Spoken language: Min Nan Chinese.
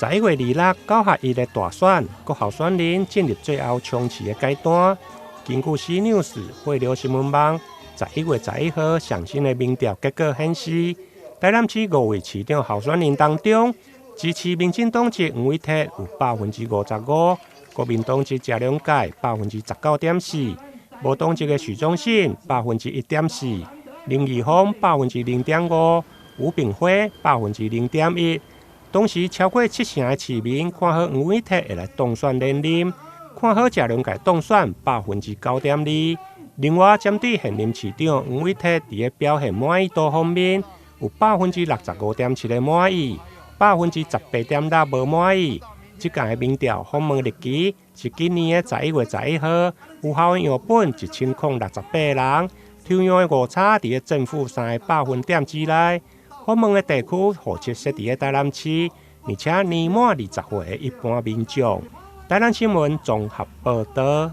11月269合一的大選，各候選人進入最後衝刺的階段。根據 C News 匯流新聞網11月11號上新的民調結果顯示，台南市五位市長候選人當中，支持民進黨籍黃偉哲有55%，國民黨籍謝龍介19.4%，無黨籍的許忠信1.4%，林義峰0.5%，吳炳輝0.1%。當時超過七成的市民看好黃偉哲會來當選連任，看好謝龍介當選9.2%。另外，針對現任市長黃偉哲佇咧表現滿意度方面，有65.7%的滿意，18.6%無滿意。這屆的民調訪問日期是今年的11月11號，有效的樣本1068人，抽樣的誤差佇咧正負3個百分點之內。訪問的地區戶籍設佇咧台南市，而且年滿20歲的一般民眾。台南新聞綜合報導。